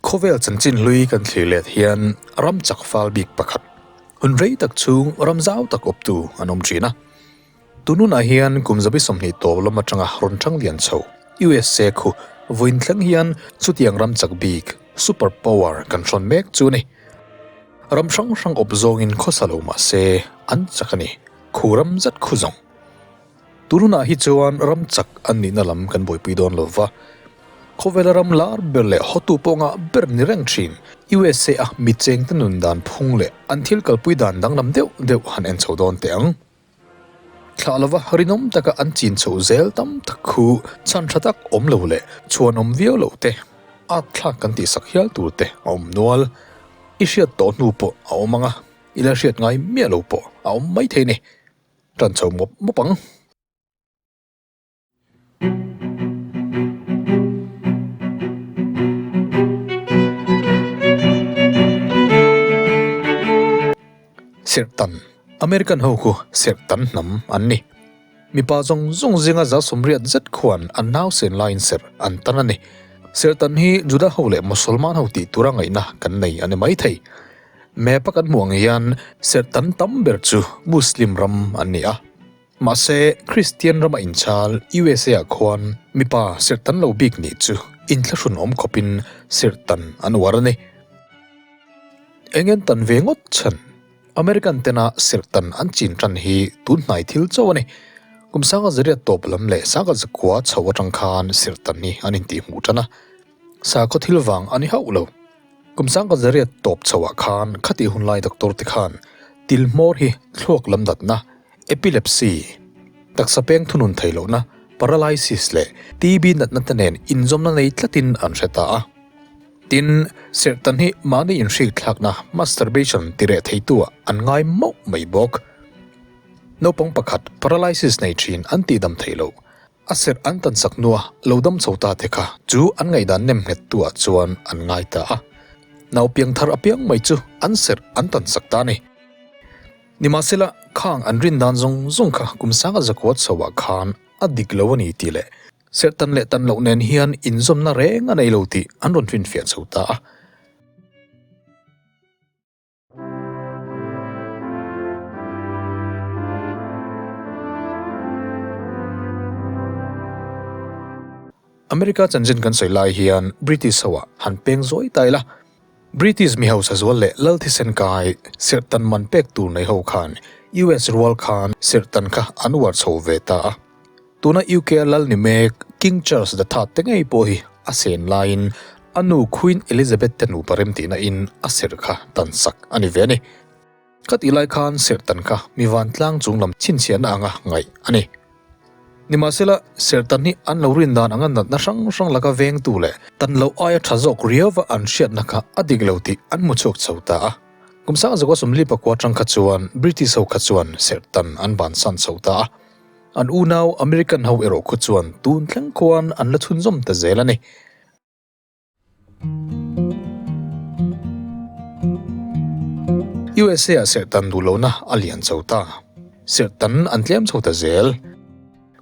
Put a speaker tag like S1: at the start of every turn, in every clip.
S1: Khawvel chanchin hlui kan thlir let hian ram chak fal bik pakhat, hun rei tak chhung ram zau tak awptu an awm thin a. Tununah hian kum zabi 20 tawp lam atanga rawn tang lian chho USA khu vawiin thleng hian chutiang ram chak bik, super power, kan hrawn mek chu a ni. Ram hrang hrang awp zawngin khawsa lo mah se an chak a ni, khu ram zet khu zawng. Tununah hi chuan ram chak an nihna lam kan buaipui dawn lo va, khawvela ram lar ber leh hotu pawh ngah ber ni reng thin USA a michengte nun dan phung leh an thil kalpui dan danglam deuh deuh han en chho dawn teh ang. Thlah lova rinawm taka an chin chhoh zel tam tak khu chhan tha tak awm lo leh chhuanawm viau loh te, at thlak kan tihsak hial tur te a awm nual. I hriat tawh hnu pawh a awm ang a, i la hriat ngai miah lo pawh a awm maithei ni. Tan chho mawp mawp ang. Serhtan, American ho khu serhtan hnam an ni. Mipa zawng zawng zinga 80 zet khuan an nausen laiin serh an tan a ni. Serhtan hi Juda ho leh Mosolman ho tih tura ngaihna kan nei a ni maithei. Map a kan hmuh ang hian serhtan tam ber chu Muslim ram an ni a. Mahse, Kristian rama inchhal USA ah khuan mipa serhtan lo bik nih chu inthlahrun awm khawpin serhtan an uar a ni. Eng en tan ve ngawt chhan? American tena serhtan an chin tan hi tun hnai thil chauh a ni. Kum sanga zariat tawp lam leh sanga zakua chho atang khan serhtan hi an intihhmuh tan a. Sakhaw thil vang a ni hauh lo. Kum sangka zariat tawp chhoah khan khatih hun lai doctor te khan til hmawr hi thluak lam natna, epilepsy, taksa peng thunun thei lohna, paralysis, leh TB natna te nen inzawmna nei tlatin an hre ta a. Tin, serhtan hi mahni inhrik thlakna, masturbation, ti reh theitu-ah an ngai mauh mai bawk. Naupang pakhat paralysis nei thin an tihdam theih loh. A serh an tan sak hnua lo dam chho ta te kha chu an ngaihdan nem nghet tu ah chuan an ngai ta a. Nau piang thar apiang mai chu an serh an tan sak ta a ni. Nimahsela, khang an rin dan zawng zawng kha kum sanga zakua chho ah khan a dik lo a ni tih leh serh tan leh tan loh nen hian inzawmna reng a nei lo tih an rawn finfiah chho ta a. America chanchin kan sawi lai hian British ho ah han peng zawi ta ila. British mi hausa zual leh lal thisen kai serhtan man pek tur nei ho khan US rual khan serhtan kha an uar chho ve ta a. Tuna UK a lal ni mek King Charles the Third te ngei pawh hi a sen laiin a nu Queen Elizabeth te nupa remtihna in a serh kha tan sak a ni ve a ni. Ka tih lai khan serh tan kha mi vantlang chung lam chhinchhiahna anga ngaih a ni. Nimahsela, serh tan hi an lo rin dan anga natna hrang hrang laka vengtu leh tan loh aia tha zawk riauva an hriatna kha a dik lo tih an hmu chhuak chho ta a. Kum sangzawka 44 atang kha chuan British ho kha chuan serh tan an bansan chho ta a. An unau American ho erawh khu chuan tun thleng khuan an la chhunzawm ta zel a ni. USA ah serhtan duh lohna a lian chho ta. Serhtan an tlem chho ta zel.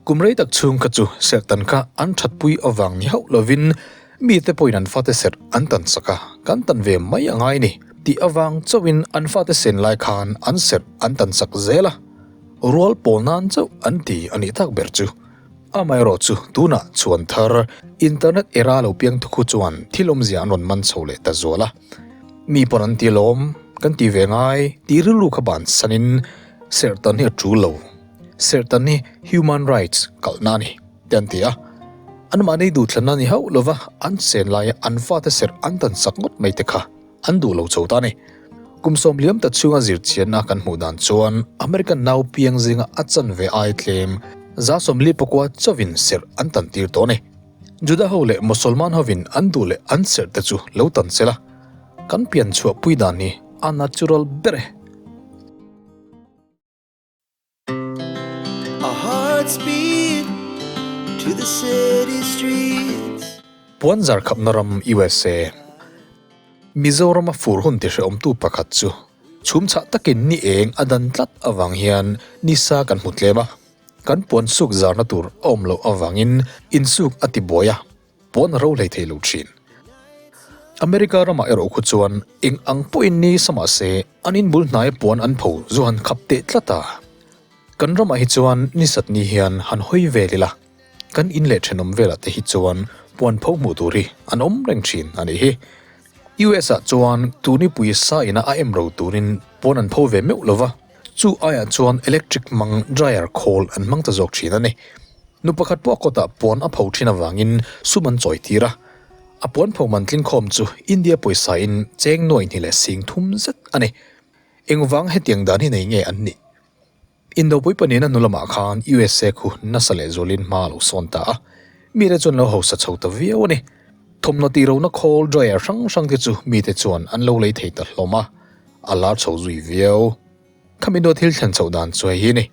S1: Kum rei tak chhung kha chu serhtan kha an thatpui avang ni hauh lovin mite pawhin an fate serh an tan sak a, kan tan ve mai a ngai ni tih avang chauhin an fate sen lai khan an serh an tan sak zel a. Rual pawl nan chauh an ti a nih tak ber chu. Amaherawh chu tunah chhuan thar internet era lo piang thukhu chuan thil awmzia an rawn man chho leh ta zual a. Mi pawn an ti lawm, kan ti ve ngai tih rilru kha bansanin serhtan hi a tul lo. Serhtan hi human rights kalhna a ni te an ti a. Anmahni duhthlanna ni hauh lova an chen laia an fate serh an tan sak ngawt mai te kha An duh lo chho ta a ni. Kum sawmliam ta chhunga zirchianna kan hmuh dan chuan American nau piang zinga a chanve ai tlem 44 chauhin serh an tan tir tawh a ni. Juda ho leh Mosolman hovin an duh leh an serh te chu lo tan sela. Kan pian chhuah pui dan hi a natural ber e. Puan zar khapna ram USA. Mizorama fur hun ti hrehawmtu pakhat chu chhum chhah takin ni eng a dan tlat avang hian nisa kan hmu tlem a, kan puan suk zarna tur a awm loh avangin insuk a ti buai a. Pawn a ro hlei thei lo thin. America ramah erawh khu chuan eng ang pawhin ni sa mah se an inbul hnaia puan an pho zu han khap teh tlat a. Kan ramah hi chuan nisat ni hian han hawi vel ila, kan in leh thenawm velah te hi chuan puan pho hmuh tur hi an awm reng thin a nih hi. US ah chuan tunipui sa ina a em ro turin puan an pho ve meuh lova, chu aiah chuan electric hmang dryer khawl an hmang ta zawk thin a ni. Nu pakhat pawh a kawtah puan a pho thin avangin sum an chawi tir a, a puan pho man tlingkhawm chu India pawisa in cheng nuai hnih leh sing thum zet a ni. Engvang hetiang dan hi nei nge an nih? Indopui panina hnu lamah khan USA khu nasa leh zualin hma a lo sawn ta a, mite chuan lo hausa chho ta viau a ni. Thawmhnaw tih rona khawl dryer hrang hrang te chu mite chuan an lo lei thei ta hlawm a, a lar chho zui viau. Khami hnua thil thlen chhoh dan chu hei hi a ni.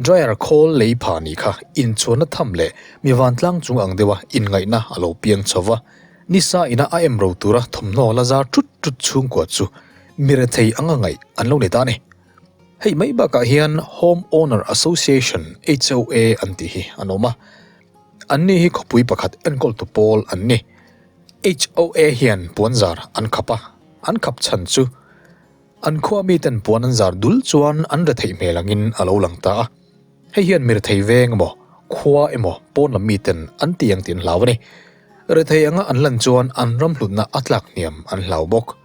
S1: Dryer khawl lei pha nih kha inchuanna tham leh mi vantlang chung ang deuha inngaihna a lo piang chho va, nisa ina a em ro tura thawmhnaw la zar thut thut chhungkua chu mi rethei anga ngaih an lo ni ta a ni. Hei mai bakah hian Home Owner Association, HOA, an tih hi an awm a. Anni hi khawpui pakhat enkawltu pawl an ni. HOA hian puanzar an khap a, an khap chhan chu an khua miten puan an zar dul chuan an retheih hmel angin a lo lang ta a. Hei hian mi rethei veng emaw, khua emaw pawn lam miten an ti ang tih an hlau a ni. Rethei anga an lan chuan an ram hlutna a tlak hniam an hlau bawk.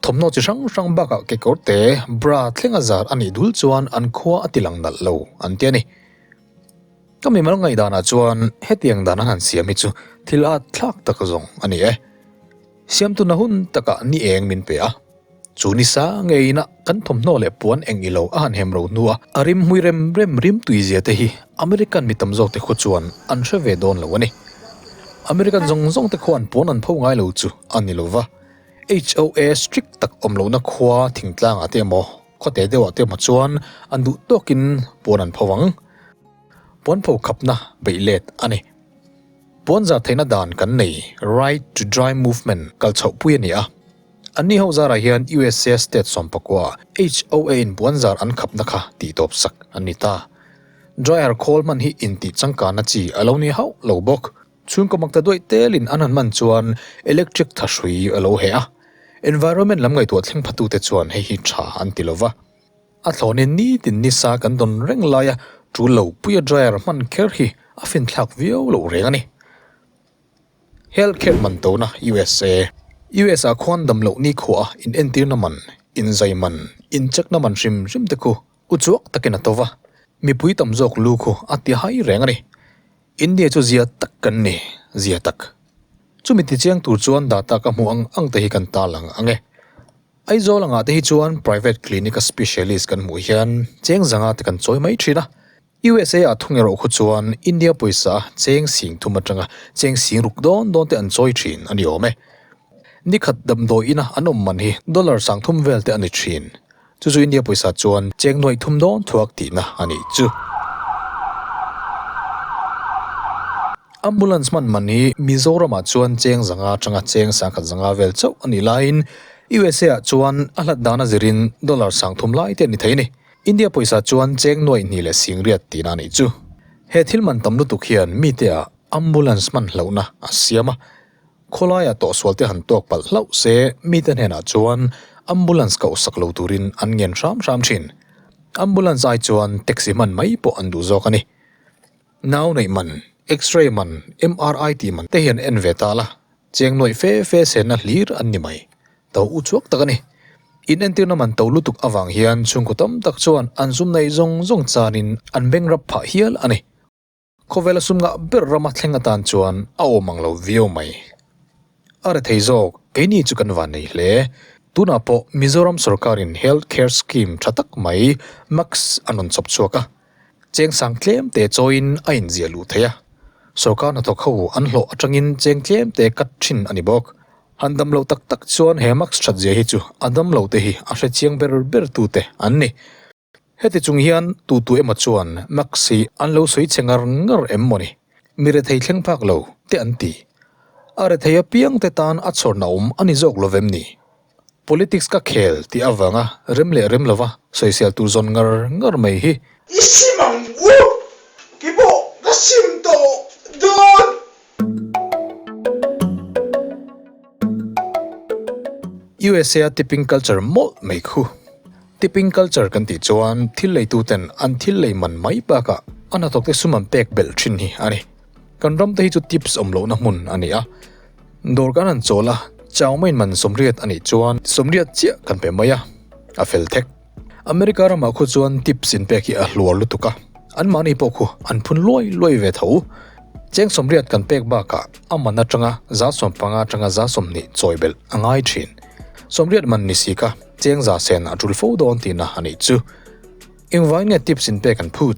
S1: Thawmhnaw chi hrang hrang bakah kekawr te, bra thleng a zar a nih dul chuan an khua a ti lang nalh lo an ti a ni. Ka mimal ngaihdanah chuan hetiang dan an han siam hi chu thil at thlak tak zawng a ni e. Siamtuna hun takah ni eng min pe a, chu ni sa ngeiin a kan thawmhnaw leh puan eng ilo a han hem ro hnu a, a rim hmui rem rem rim tui zia te hi American mi tam zawk te khu chuan an hre ve dawn lo a ni. American zawng zawng te khuan puan an pho ngai lo chu a ni lo va. HOA strict tak awm lohna khua thingtlangah te emaw, khawte deuhah te emaw chuan an duh tawkin puan an pho ang. Puan pho khapna beih let a ni. Puan zar theihna dan kan nei, Right to Dry Movement, kal chhoh pui a ni a. Anni ho zarah hian USA state sawmpakua HOA in puan zar an khapna kha tihtawp sak an ni ta. Dryer khawl hman hi intih changkanna chi a lo ni hauh lo bawk. Chhungkaw mak ta duaih telin an han hman chuan electric tha hrui a lo heh a, environment lam ngaihtuah thleng phatute chuan hei hi tha an ti lova. A thlawnin nitin nisa kan dawn reng laia tul lo puia dryer hman kher hi a finthlak viau loh reng a ni. Health care man tona USA. US ah khuan dam loh nikhua a inentirna man, inzai man, incheck na man hrim hrim te khu uchuak takin a to va, mipui tam zawk lu khu a ti hai reng a ni. India chu zia tak kan ni, zia tak. Chumi tichiang tur chuan data ka hmuh ang ang te hi kan ta lang ang e. Aizawl angah te hi chuan private clinic a specialist kan hmuh hian cheng zanga te kan chawi mai thin a. USA ah thung erawh khu chuan India pawisa a cheng sing thum atanga cheng sing ruk dawn dawn te an chawi thin a ni awm e. Nikhat damdawi ina an awm man hi dollar sang thum vel te a ni thin. Chu chu India pawisa chuan cheng nuaih thum dawn thuak tihna a nih chu. Ambulance hman man hi Mizoramah chuan cheng zanga atanga cheng sangkhat zanga vel chauh a nih laiin USA ah chuan a hlat dan a zirin dollar sang thum lai te a ni thei a ni. India pawisa chuan cheng nuaih hnih leh singriat tihna a nih chu. He thil man tam lutuk hian mite ah ambulance hman hlauhna a siam a. Khawlaiah tawhsual te han tawk palh hlauh se mite hnenah chuan ambulance koh sak lo turin an ngen hram hram thin. Ambulance ai chuan taxi hman mai pawh an duh zawk a ni. Nau neih man, X-ray man, MRI tih man te hian en ve ta la, cheng nuaih fe fe senna hlir an ni mai. To u chhuak tak a ni. In entirna man to lutuk avang hian chhungkaw tam tak chuan an sum neih zawng zawng chanin an beng rap phah hial a ni. Khawvela sum ngah ber rama thleng atan chuan a awm ang lo viau mai. A rethei zawk, keini chu kan van nei hle. Tunah pawh Mizoram sorkarin Health Care Scheme tha tak mai Max an rawn chawp chhuak a. Cheng sang tlem te chawiin a inziah luh thei a. Sorkar hnathawk ho an hlawh atangin cheng tlem te cut thin a ni bawk. Han dam loh tak tak chuan he Max that zia hi chu a dam lo te hi a hrechiang ber ber tute an ni. Heti chung hian tutu emaw chuan Max hi an lo sawi che ngar ngar em maw ni? Mi rethei thleng phak lo te an ti. A rethei apiang te tan a chhawrna awm a ni zawk lo vem ni? Politics ka khel tih avanga rem leh rem lova sawisel tur zawn ngar ngar mai hi.
S2: I sim ang u, keipawh ka sim tawh dawn.
S1: USA a tipping culture mawlh mai khu. Tipping culture kan tih chuan thil leituten an thil lei man mai bakah a hnathawkte sum an pek belh thin hi a ni. Kan ram te hi chu tips awm lohna hmun a ni a. Dawr kan han chawl a, chau maiin man 80 a nih chuan 80 chiah kan pe mai a, a fel thek. America ramah khu chuan tips inpek hi a hluar lutuk a, anmahni pawh khu an phun luai luai ve tho. Cheng 80 kan pek bakah a man atanga 15% atanga 20% chawi belh a ngai thin. 80 man ni si kha cheng za sen a tul fo dawn tihna a nih chu. Engvai nge tips inpek an phut?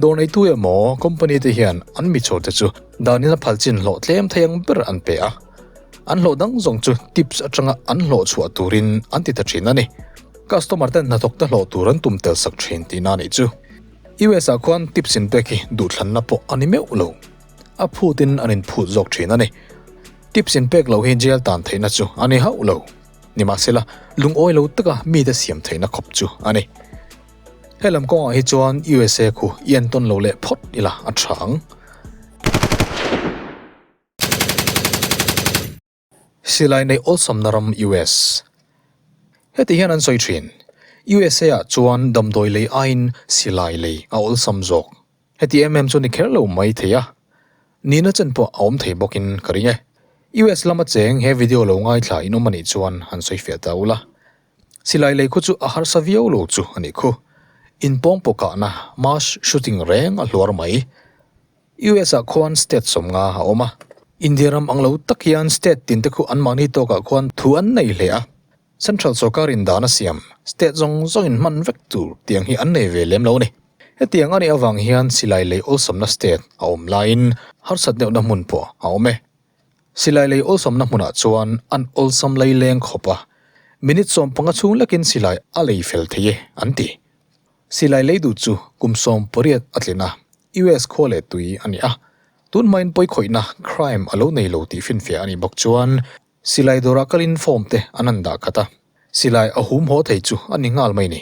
S1: Dawr neitu emaw company te hian an mi chhawr te chu danin a phal chin hlawh tlem thei ang ber an pe a. An hlawh dang zawng chu tips atanga an hlawh chhuah turin an ti ta thin a ni. Customer ten hnathawk te hlawh tur an tum tel sak thin tihna a nih chu. US ah khuan tips inpek hi duhthlanna pawh a ni meuh lo. A phutin an inphut zawk thin a ni. Tips inpek loh hi jail tan theihna chu a ni hauh lo. Nimahsela, lungawi lo taka mite siam theihna khawp chu a ni. He lam kawngah hi chuan USA khu i entawn lo leh phawt ila a tha ang. Silai neih awlsamna ram US. Heti hian an sawi thin, USA ah chuan damdawi lei aiin silai lei a awlsam zawk. Heti em em chu ni kher lo mai thei a, nihna chen pawh a awm thei bawkin ka ring e. US lama cheng he video lo ngaithla in awm anih chuan han sawi fiah ta ula. Silai lei khu chu a harsa viau lo chu a nih khu. Inpawng pawh kahna mass shooting reng a hluar mai. US ah khuan state 50 a awm a. India ram ang lo tak hian state tin te khu anmahni tawkah khuan thu an nei hle a. Central sorkar in dan a siam, state zawng zawng in hman vek tur tiang hi an nei ve lem lo a ni. Hetiang a nih avang hian silai lei awlsamna state a awm laiin harsat deuhna hmun pawh a awm e. Silai lei awlsamna hmunah chuan an awlsam lei leng khawp a, minute 15 chhung lekin silai a lei fel thei e an ti. Silai lei duh chu kum 18 a tlin a, US khua leh tui a ni a. Tun hmain pawikhawihna, crime, a lo nei lo tih finfiah a nih bawk chuan silai dawrah kalin form te an han dah khat a, silai a hum haw thei chu a ni nghal mai ni.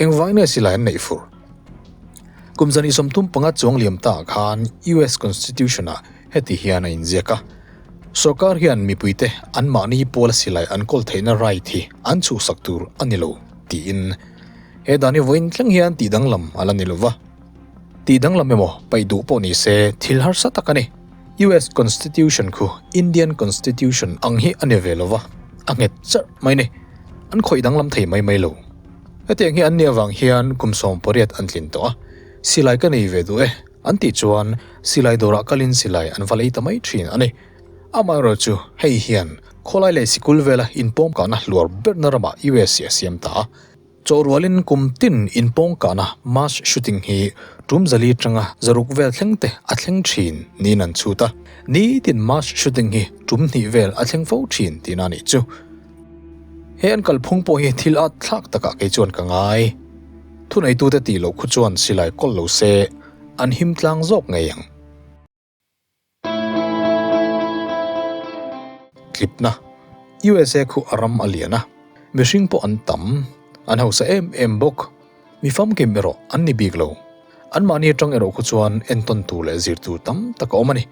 S1: Engvai nge silai an neih fur? Kum zan i 35 chuang liam ta khan US Constitution ah heti hian a inziak a, Sorkar hian mipuite anmahni puala silai an kawl theihna right hi an chhuhsak tur a ni lo tiin he dan hi vawiin thleng hian tihdanglam a la ni lova. Tihdanglam emaw paih duh pawh ni se thil harsa tak a ni. US Constitution khu Indian Constitution ang hi a ni ve lova, a nghet charh mai ni. An khawih danglam thei mai mai lo. Hetiang hi an nih avang hian kum 18 an tlin tawh a, silai ka nei ve duh e an tih chuan silai dawrah kalin silai an va lei ta mai thin a ni. Amaherawhchu chu hei hian khawlai leh sikul vela inpawmkahna hluar berna ramah US hi a siam ta a. Chawhrualin kum tin inpawngkahna mass shooting hi tum 400 atanga 600 vel thleng te a thleng thin niin an chhut a. Nitin mass shooting hi tum hnih vel a thleng fo thin tihna a nih chu. He an kalphung pawh hi thil at thlak takah kei chuan ka ngai. Thuneitute tih loh khu chuan silai kawl lo se an him tlang zawk ngei ang. Tlipna, USA khu a ram a lian a, mihring pawh an tam, an hausa em em bawk. Mi famkim erawh an ni bik lo. Anmahni atang erawh khu chuan entawn tur leh zir tur tam tak a awm a ni.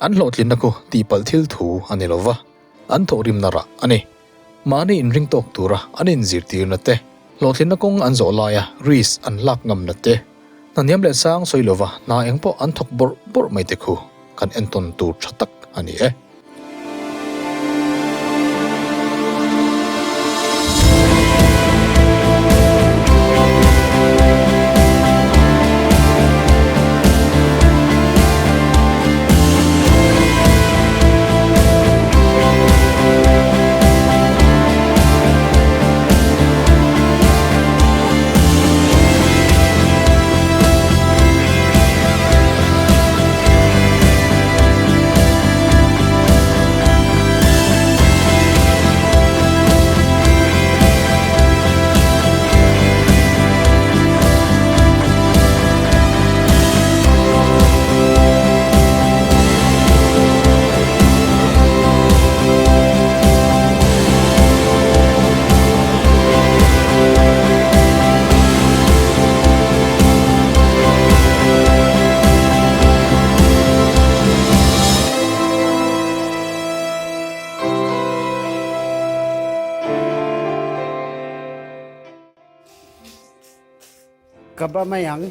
S1: An hlawhtlinna khu tihpalh thil thu a ni lova, an thawhrimna rah a ni. Mahni inring tawk tura an inzirtirna te, hlawhtlinna kawng an zawh laia risk an lak ngamna te, hna hniam leh sang sawi lova hna eng pawh an thawk bawrh bawrh mai te khu kan entawn tur tha tak a ni e.
S3: Ka ba mai ang.